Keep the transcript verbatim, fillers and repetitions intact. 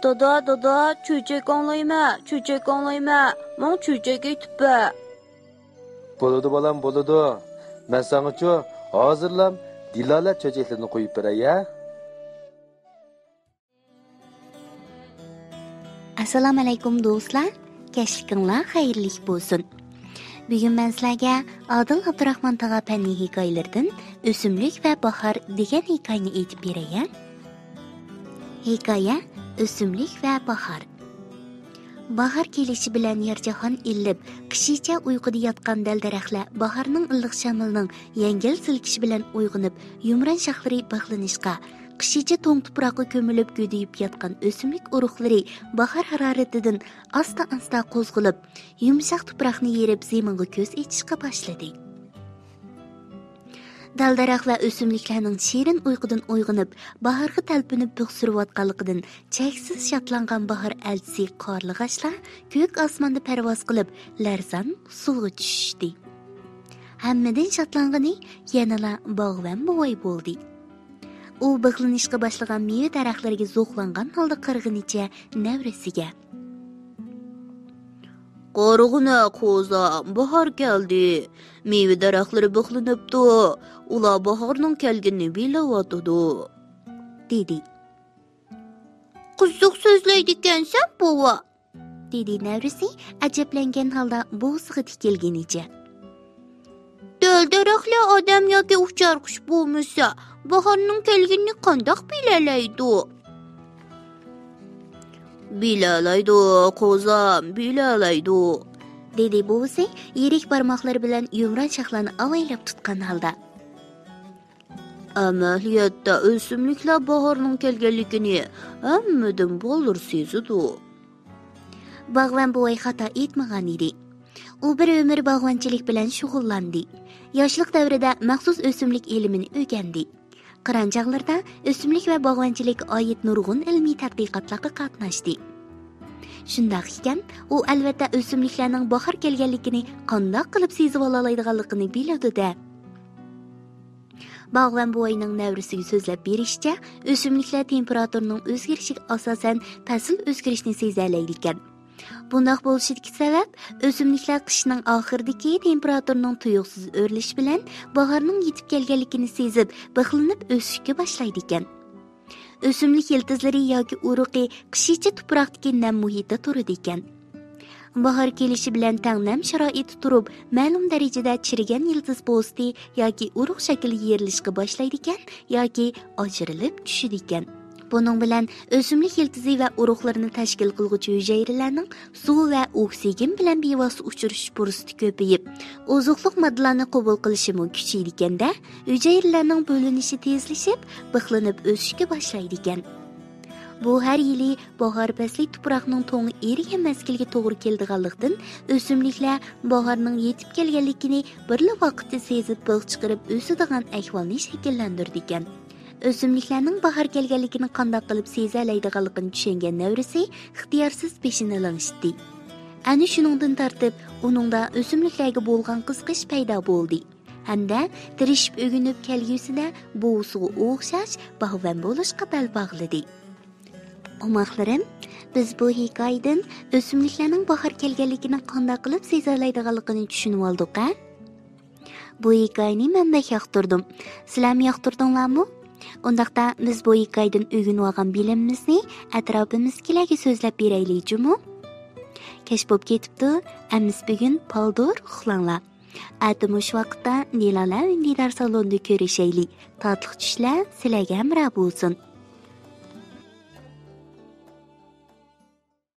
دادا، دادا، چۆچەك ئاڭلايمەن، چۆچەك ئاڭلايمەن، ماڭا چۆچەك ئېيتىپ بەر. بولىدۇ بالام، بولىدۇ. مەن ساڭىچۇ ھازىرلا دىلالە چۆچەكلىرىنى قويۇپ بېرەي ھە. ئەسسالامۇئەلەيكۇم دوستلار، كەچلىكىڭلار خەيرلىك بولسۇن. بۈگۈن مەن سىلەرگە ئادىل ئابدۇراخمان تاغا پەننىي ھېكايىلىرىدىن ئۆسۈملۈك ۋە باھار دېگەن ھېكايىنى ئېيتىپ بېرەي. ھېكايە: ئۆسۈملۈك ۋە باھار. باھار كېلىشى بىلەن يەر جاھان ئىللىپ، قىشىچە ئۇيقۇدا ياتقان دەل-دەرەخلەر باھارنىڭ ئىللىق شامىلىنىڭ يەڭگىل سىلكىشى بىلەن ئويغىنىپ، يۇمران شاخلىرى بىخلىنىشقا، قىشىچە توڭ تۇپراققا كۆمۈلۈپ گۈدىيىپ ياتقان ئۆسۈملۈك ئۇرۇقلىرى باھار ھارارىتىدىن ئاستا-ئاستا قوزغىلىپ، يۇمشاق تۇپراقنى يېرىپ زېمىنغا كۆز ئېچىشقا باشلىدى. دەل-دەرەخ ۋە ئۆسۈملۈكلەرنىڭ شېرىن ئۇيقۇدىن ئويغىنىپ، باھارغا تەلپۈنۈپ بۈك سۈرۈۋاتقانلىقىدىن چەكسىز شادلانغان باھار ئەلچىسى قارلىغاچلار كۆك ئاسماندا پەرۋاز قىلىپ، لەرزان ئۇسسۇلغا چۈشۈشتى. ھەممىدىن شادلانغىنى يەنىلا باغۋەن بوۋاي بولدى. ئۇ بىخلىنىشقا باشلىغان مېۋە دەرەخلىرىگە زوقلانغان ھالدا قارىغىنىچە نەۋرىسىگە: «قارىغىنە قوزام، باھار كەلدى. مېۋە دەرەخلىرى بىخلىنىپتۇ. ئۇلار باھارنىڭ كەلگىنىنى بىلىۋاتىدۇ» دېدى. «قىزىق سۆزلەيدىكەنسەن بوۋا» دېدى نەۋرىسى ئەجەبلەنگەن ھالدا بوۋىسىغا تىكىلگىنىچە. «دەل-دەرەخلەر ئادەم ياكى ئۇچار قۇش بولمىسا، باھارنىڭ كەلگىنىنى قانداق بىلەلەيدۇ؟» «بىلەلەيدۇ، قوزام، بىلەلەيدۇ» دېدى بوۋىسى يىرىك بارماقلىرى بىلەن يۇمران شاخلارنى ئاۋايلاپ تۇتقان ھالدا. «ئەمەلىيەتتە ئۆسۈملۈكلەر باھارنىڭ كەلگەنلىكىنى ھەممىدىن بالدۇر سېزىدۇ.» باغۋەن بوۋاي خاتا ئېيتمىغان ئىدى. ئۇ بىر ئۆمۈر باغۋەنچىلىك بىلەن شۇغۇللاندى. ياشلىق دەۋرىدە مەخسۇس ئۆسۈملۈك ئېلىمىنى ئۆگەندى. قىران چاغلىرىدا ئۆسۈملۈك ۋە باغۋەنچىلىككە ئائىت نۇرغۇن ئىلمىي تەتقىقاتلارغا قاتناشتى. شۇنداق ئىكەن، ئۇ ئەلۋەتتە ئۆسۈملۈكلەرنىڭ باھار كەلگەنلىكىنى قانداق قىلىپ سېزىۋالالايدىغانلىقىنى بىلىدۇ-دە. باغۋەن بوۋاينىڭ نەۋرىسىگە سۆزلەپ بېرىشىچە، ئۆسۈملۈكلەر تېمپېراتۇرىنىڭ ئۆزگىرىشىگە ئاساسەن پەسىل ئۆزگىرىشنى سېزەلەيدىكەن. بۇنداق بولۇشىدىكى سەۋەب، ئۆسۈملۈكلەر قىشنىڭ ئاخىرىدىكى تېمپېراتۇرىنىڭ تۇيۇقسىز ئۆرلىشى بىلەن باھارنىڭ يېتىپ كەلگەنلىكىنى سېزىپ، بىخلىنىپ ئۆسۈشكە باشلايدىكەن. ئۆسۈملۈك يىلتىزلىرى ياكى ئۇرۇقى قىشىچە تۇپراقتىكى نەم مۇھىتتا تۇرىدىكەن. باھار كېلىشى بىلەن تەڭ نەم شارائىتتا تۇرۇپ، مەلۇم دەرىجىدە چىرىگەن يىلتىز پوستى ياكى ئۇرۇق شەكلى يېرىلىشقا باشلايدىكەن ياكى ئاجرىلىپ چۈشىدىكەن. بۇنىڭ بىلەن ئۆسۈملۈك يىلتىزى ۋە ئۇرۇقلىرىنى تەشكىل قىلغۇچى ھۈجەيرىلەرنىڭ سۇ ۋە ئوكسىگېن بىلەن بىۋاسىتە ئۇچرىشىش پۇرسىتى كۆپىيىپ، ئوزۇقلۇق ماددىلارنى قوبۇل قىلىشىمۇ كۈچىيىدىكەندە، ھۈجەيرىلەرنىڭ بۆلۈنۈشى تېزلىشىپ، بىخلىنىپ ئۆسۈشكە باشلايدىكەن. بۇ ھەر يىلى باھار پەسلى تۇپراقنىڭ توڭى ئېرىگەن مەزگىلگە توغرا كېلىدىغانلىقتىن، ئۆسۈملۈكلەر باھارنىڭ يېتىپ كەلگەنلىكىنى بىرلا ۋاقىتتا سېزىپ، بىخ چىقىرىپ ئۆسىدىغان ئەھۋالنى شەكىللەندۈرىدىكەن. ئۆسۈملۈكلەرنىڭ باھار كەلگەنلىكىنى قانداق قىلىپ سېزەلەيدىغانلىقىنى چۈشەنگەن نەۋرىسى ئىختىيارسىز بېشىنى لىڭشىتتى. ئەنە شۇنىڭدىن تارتىپ ئۇنىڭدا ئۆسۈملۈكلەرگە بولغان قىزىقىش پەيدا بولدى ھەمدە تىرىشىپ ئۆگىنىپ كەلگۈسىدە بوۋىسىغا ئوخشاش باغۋەن بولۇشقا بەل باغلىدى. ئوماقلىرىم، بىز بۇ ھېكايىدىن ئۆسۈملۈكلەرنىڭ باھار كەلگەنلىكىنى قانداق قىلىپ سېزەلەيدىغانلىقىنى چۈشىنىۋالدۇق ھە؟ بۇ ھېكايىنى مەن بەك ياقتۇردۇم. سىلەرمۇ ياقتۇردۇڭلارمۇ؟ ئۇنداقتا بىز بۇ ھېكايىدىن ئۆگىنىۋالغان بىلىمىمىزنى ئەتراپىمىزدىكىلەرگە سۆزلەپ بېرەيلى جۇمۇ. كەچ بولۇپ كېتىپتۇ، ئەمىسە بۈگۈن بالدۇر ئۇخلاڭلار. ئەتە مۇشۇ ۋاقىتتا دىلالە ئۈندىدار سالونىدا كۆرۈشەيلى. تاتلىق چۈشلەر سىلەرگە ھەمراھ بولسۇن.